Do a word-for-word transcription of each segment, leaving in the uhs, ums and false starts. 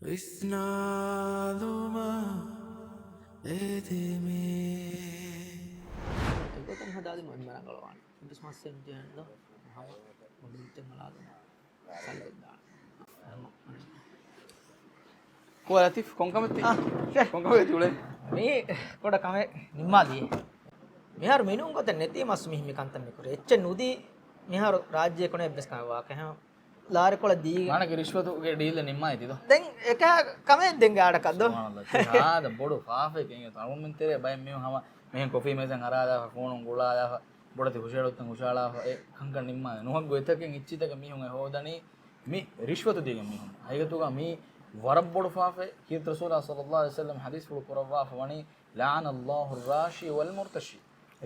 ވިސްނާލުމަށް އެދެމޭ. އެގޮތަށް ހަދާލި މޮއިމަ ރަނގަޅުވާނެ. އެއްވެސް މައްސަލައެއް ނުޖެހޭނެ ދޯ؟ ހަމަ މުދުރިތެއް މަލާލުމަށް ސަލި ދާނެ. ކޯ ލަތީފް، ކޮން ކަމެއް ތި؟ އާ، ޝޭ. ކޮން ކަމެއް ތި އުޅެނީ؟ މީ ކުޑަ ކަމެއް ނިންމާލި. މިހާރު މިނޫން ގޮތެއް ނެތީ މަސް މި، މި ކަންތައް މިކުރޭ. އެއްޗެއް ނުދީ މިހާރު ރާއްޖެ ކޮނެ އެއްވެސް ކަމެއް ވާކަހަ. ލާރިކޮޅަށް ދީ. މާނަކީ ރިޝްވަތުގެ ޑީލް ނިންމާލިތީ ދޯ؟ ދެން އެކަހަ ކަމެއް ދެން ގާޑަކަށް ދޯ؟ ސުބްހާނައްލާ. ތި ހާދަ ބޮޑު ފާފައެއް އިނގޭތޯ. އަޅުމެން ތެރޭ ބައެއް މީހުން ހަމަ މިހެން ކޮފީ މޭޒަށް އަރާލާފަ، ފޯނުން ގުޅާލާފަ، ބޮޑެތި ހުށަހެޅުންތައް ހުށަހަޅާފަ، އެ ކަންކަން ނިންމާލެ. ނުހައްގު އެތަކެއް އެއްޗިތަކެއް މީހުން އެ ހޯދަނީ މި ރިޝްވަތު ދީގެން މީހުން. ހަގީގަތުގަ މީ ވަރަށް ބޮޑު ފާފައެއް. ކީރިތި ރަސޫލާ ޞައްލައްލާހު ޢަލައިހި ވަސައްލަމް ޙަދީޘްފުޅު ކުރައްވާފަ ވަނީ، لعن الله الراشي والمرتشي.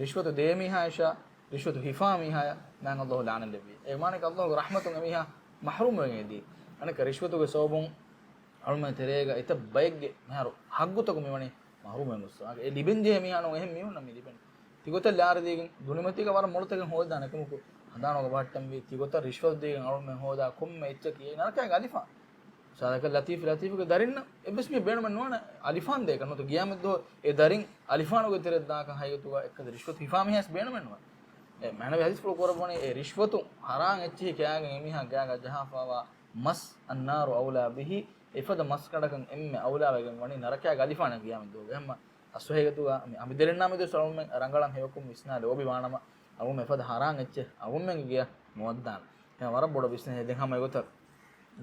ރިޝްވަތު ދޭ މީހާޔަށާ، ރިޝްވަތު ހިފާ މީހާޔަށް މާތް ﷲ ލަޢުނަތް ލެއްވީ. އޭގެ މާނައަކީ ﷲގެ ރަޙްމަތުން އެމީހާ މަޙްރޫމް ވެގެން އެދީ. އަނެއްކާ ރިޝްވަތުގެ ސަބަބުން އަޅުމެން ތެރޭގަ އެތައް ބައެއްގެ މިހާރު ޙައްގުތަކުން މިވަނީ މަޙްރޫމް ވެގެން ގޮސްފަ. އެ ލިބެން ޖެހޭ މީހާ ނޫން އެހެން މީހުންނަށް މި ލިބެނީ. ތިގޮތަށް ލާރި ދީގެން ދުނިމަތީގަ ވަރަށް މޮޅުތަކެއް ހޯދާނެ އެކަމަކު، ހަނދާނުގަ ބަހައްޓަންވީ ތިގޮތަށް ރިޝްވަތު ދީގެން އަޅުމެން ހޯދާ ކޮންމެ އެއްޗަކީ އެ ނަރަކައިގެ އަލިފާން. މިސާލަކަށް ލަތީފް، ލަތީފްގެ ދަރިންނަށް އެއްވެސް މީހެއް ބޭނުމެއް ނުވާނެ އަލިފާން ދޭކަށް. ނުވަތަ ގިޔާމަތްދުވަހު އެ ދަރިން އަލިފާނުގެ ތެރެއަށް ދާކަށް. ހަގީގަތުގަ އެއްކަލަ ރިޝްވަތު ހިފާ މީހާވެސް ބޭނުމެއް ނުވާނެ. އެ މާނަވީ ހަދީސްފުޅު ކުރައްވަނީ އެ ރިޝްވަތު ހަރާން އެއްޗެހި ކައިގެން އެމީހާ ގާގަ ޖަހާފައިވާ މަސް، النار أولى به، އެފަދަ މަސްކަނޑަކަށް އެންމެ އައުލާވެގެން ވަނީ ނަރަކައިގެ އަލިފާނެއް ގިޔާމަތްދުވަހު. އެހެންމަ އަސްލު ހަގީގަތުގަ މި އަނބިދެރިންނާ މެދުވެސް އަޅުމެން ރަނގަޅަށް ހެޔޮކޮށް ވިސްނާ ލޯބިވާނަމަ، އަޅުމެން އެފަދަ ހަރާން އެއްޗެއް އަޅުމެންގެ ގެޔަށް ނުވައްދާނެ. އެހެން ވަރަށް ބޮޑަށް ވިސްނޭ. ދެން ހަމަ އެގޮތަށް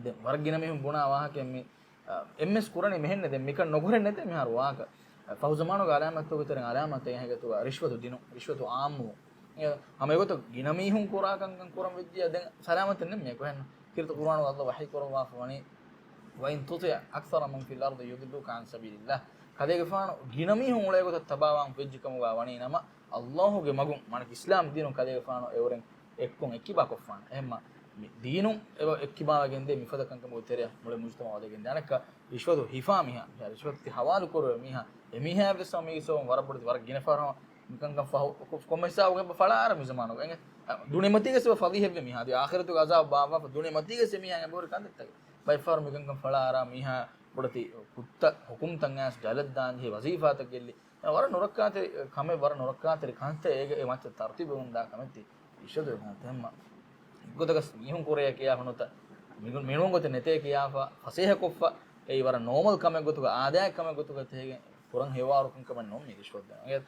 ދެން ވަރަށް ގިނަ މީހުން ބުނާ ވާހަކައެއް މި، އެ، އެންމެސް ކުރަނީ މިހެންނޭ. ދެން މިކަން ނުކުރެން ނެތޭ މިހާރު ވާހަކަ. އެ، ފަހުޒަމާނުގެ އަލާމަތްތަކުގެ ތެރެއިން އަލާމަތެއް ހަގީގަތުގަ ރިޝްވަތު ދިނުން، ރިޝްވަތު އާއްމުވުން. އެ، ހަމަ އެގޮތަށް ގިނަ މީހުން ކުރާ ކަންކަން ކުރަން ވެއްޖިއްޔާ ދެން ސަލާމަތެއް ނެތް މީހަކު. އެހެން ކީރިތި ޤުރުއާނުގަ ﷲ ވަޙީ ކުރައްވާފަ ވަނީ، وإن تطع أكثر من في الأرض يضلوك عن سبيل الله. ކަލޭގެފާނު ގިނަ މީހުން އުޅޭ ގޮތަށް ތަބާވާން ވެއްޖެ ކަމުގަ ވަނީ ނަމަ، ﷲ ގެ މަގުން، މާނަ އިސްލާމް ދީނުން ކަލޭގެފާނު އެއުރެން އެއްކޮށް އެއްކިބާ ކޮށްފާނެ. އެހެންމަ މި ދީނުން އެ އެއްކިބާވެގެން ދޭ މިފަދަ ކަންކަމުގެ ތެރެއަށް މުޅި މުޖުތަމަޢު ވަދެގެން ދޭ. އަނެއްކާ ރިޝްވަތު ހިފާ މީހާ، މިހާ ރިޝްވަތު ތި ހަވާލު ކުރެވޭ މީހާ، އެ މީހާ ވެސް މީގެ ސަބަބުން ވަރަށް ބޮޑެތި ވަރަށް ގިނަ ފަހަރު މިކަންކަން ފަހު، ކޮ-، ކޮންމެ ހިސާބަކުން އެބަ ފަޅާއަރާ މި ޒަމާނުގަ. އެނގޭ، އަ، ދުނިމަތީގަސް އެބަ ފަޟީޙަތްވެ މީހާ. އަދި އާޚިރަތުގެ ޢަޒާބު ބާއްވާފަ ދުނިމަތީގަސް އެ މީހާ އެބަހުރި ކަންތައްތަކެއް. ބައެއް ފަހަރު މިކަންކަން ފަޅާއަރާ މީހާ ބޮޑެތި ކުށްތައް ޙުކުމްތައް އައިސް ޖަލަށް ދާން ޖެހޭ ވަޒީފާތައް ގެއްލި. އެ ވަރަށް ނުރައްކާތެރި ކަމެއް، ވަރަށް ނުރައްކާތެރި ކަންތައް އޭގެ އެ މައްޗަށް ތަރުތީބު ވެގެން ދާ ކަމެއް ތި ރިޝްވަތު ވެގެން ހަމަ. އެއްގޮތަކަސް މީހުން ކުރޭ ކިޔާފަ ނުވަތަ މިގު-، މިނޫން ގޮތެއް ނެތޭ ކިޔާފަ ފަސޭހަކޮށްފަ، އެއީ ވަރަށް ނޯމަލް ކަމެއް ގޮތުގަ، އާދަޔާ ކަމެއް ގޮތުގަ ތެހެގެން ކުރަން ހެޔޮވާވަރު ކަންކަމެއް ނޫން މި ރިޝްވަތު ދޭން.